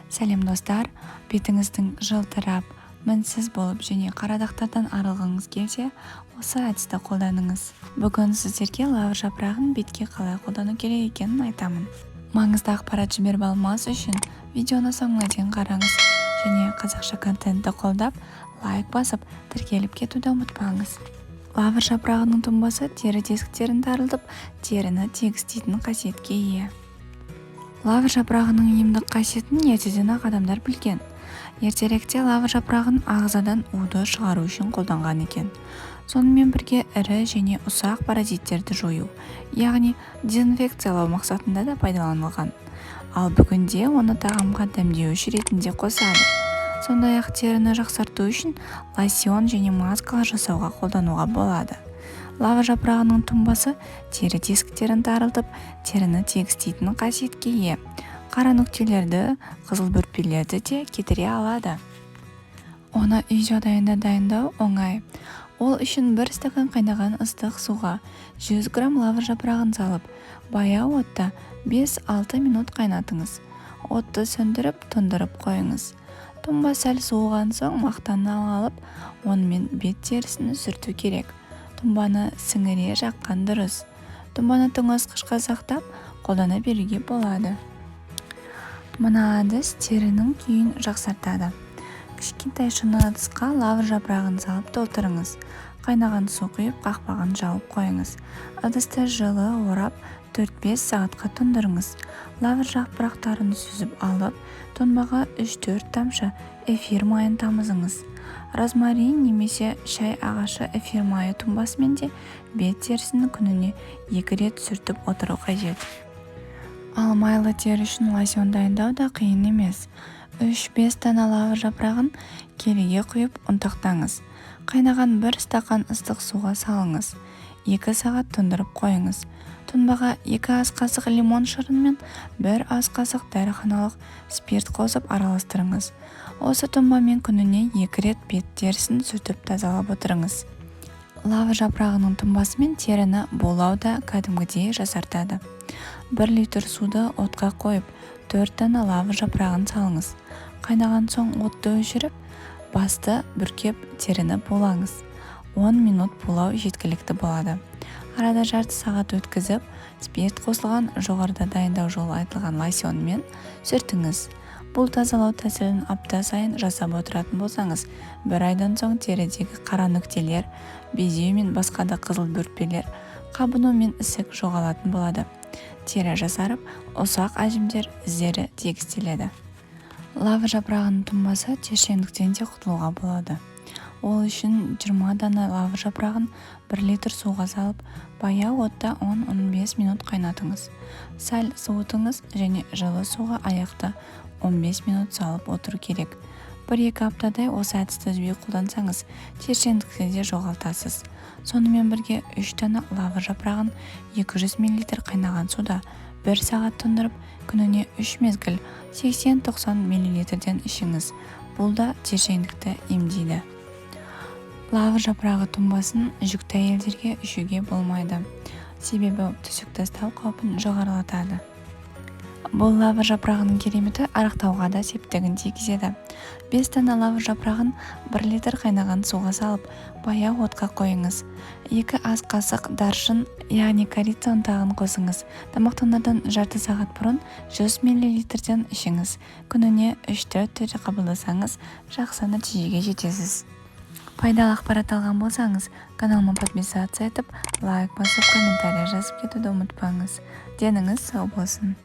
Сәлем, достар! Бетіңіздің жылтырап, мінсіз болып және қара дақтардан арылғыңыз келсе, осы әдісті қолданыңыз. Бүгін сіздерге лавр жапырағын бетке қалай қолдану керек екенін айтамын. Маңызды ақпарат жіберіп алмас үшін видеоны соңына дейін қараңыз және қазақша контентті қолдап, лайк басып, тіркеліп кетуді ұмытпаңыз. Лавр жапырағының тұнбасы тері тесіктерін тарылтып, теріні тегістейтін қасиетке ие. Лавр жапырағының емдік қасиетін ертеден-ақ адамдар білген. Ертеректе лавр жапырағын ағзадан уды шығару үшін қолданған екен. Сонымен бірге ірі және ұсақ паразиттерді жою, яғни дезинфекциялау мақсатында да пайдаланылған. Ал бүгінде оны тағамға дәмдеуіш ретінде қосады. Сондай-ақ теріні жақсарту үшін лосьон және маскалар жасауға қолдануға болады. Лавр жапырағының тұнбасы тері тесіктерін тарылтып, теріні тегістейтін қасиетке ие. Қара нүктелерді, қызыл бөртпелерді де кетіре алады. Оны үй жағдайында дайындау оңай. Ол үшін 1 стакан қайнаған ыстық суға 100 грамм лавр жапырағын салып, баяу отта 5-6 минут қайнатыңыз. Отты сөндіріп, тұндырып қойыңыз. Тұнба сәл суыған соң мақтаны алып, онымен бет терісін сүрту керек. Тұнбаны сіңіре жаққан дұрыс. Тұнбаны тоңазытқышқа сақтап, қолдана беруге болады. Мына әдіс терінің күйін жақсартады. Кішкентай шыны ыдысқа лавр жапырағын салып толтырыңыз. Қайнаған су құйып, қақпағын жауып қойыңыз. Ыдысты жылы орап, 4-5 сағатқа тұндырыңыз. Лавр жапырақтарын сүзіп алып, тұнбаға 3-4 тамшы эфир майын тамызыңыз. Розмарин немесе шай ағашы эфир майы тұнбасымен де бет терісін күніне екі рет сүртіп отыру қажет. Ал майлы тері үшін лосьон дайындау да қиын емес. 3-5 дана лавр жапырағын келіге құйып, ұнтақтаңыз. Қайнаған 1 стақан ыстық суға салыңыз. 2 сағат тұндырып қойыңыз. Тұнбаға 2 ас қасық лимон шырыны мен 1 ас қасық дәріханалық спирт қосып араластырыңыз. Осы тұнбамен күніне екі рет бет терісін сүртіп, тазалап отырыңыз. Лавр жапырағының тұнбасымен теріні булау да кәдімгідей жасартады. 1 литр суды отқа қойып, төрт дана лавр жапырағын салыңыз. Қайнаған соң отты өшіріп, басты бүркеп, теріні булаңыз. 10 минут булау жеткілікті болады. Арада жарты сағат өткізіп, спирт қосылған жоғарыда дайындау жолы айтылған лосьонмен сүртіңіз. Бұл тазалау тәсілін апта сайын жасап отыратын болсаңыз, бір айдан соң терідегі қара нүктелер, безеу мен басқа да қызыл бөртпелер, қабыну мен ісік жоғалатын болады. Тері жасарып, ұсақ әжімдер іздері тегістеледі. Лавр жапырағының тұнбасы тершеңдіктен де құтылуға болады. Ол үшін 20 дана лавр жапырағын 1 литр суға салып, баяу отта 10-15 минут қайнатыңыз. Сәл суытыңыз және жылы суға аяқты 15 минут салып отыру керек. 1-2 аптадай осы әдісті үзбей қолдансаңыз, тершеңдікті де жоғалтасыз. Сонымен бірге 3 дана лавр жапырағын 200 мл қайнаған суда 1 сағат тұндырып, күніне 3 мезгіл 80-90 мл-ден ішіңіз. Бұл да тершеңдікті емдейді. Лавр жапырағы тұнбасын жүкті әйелдерге ішуге болмайды, себебі түсік тастау қаупін жоғарылатады. Бұл лавр жапырағының кереметі арықтауға да септігін тигізеді. 5 дана лавр жапырағын 1 литр қайнаған суға салып, баяу отқа қойыңыз. 2 ас қасық даршын, яғни корица ұнтағын қосыңыз. Тамақтанардан жарты сағат бұрын 100 мл-ден ішіңіз. Күніне 3-4 рет қабылдасаңыз, жақсы нәтижеге жетесіз. Пайдалы ақпарат алған болсаңыз, каналыма подписаться етіп, лайк басып, комментарий жазып кетуді ұмытпаңыз. Деніңіз сау болсын!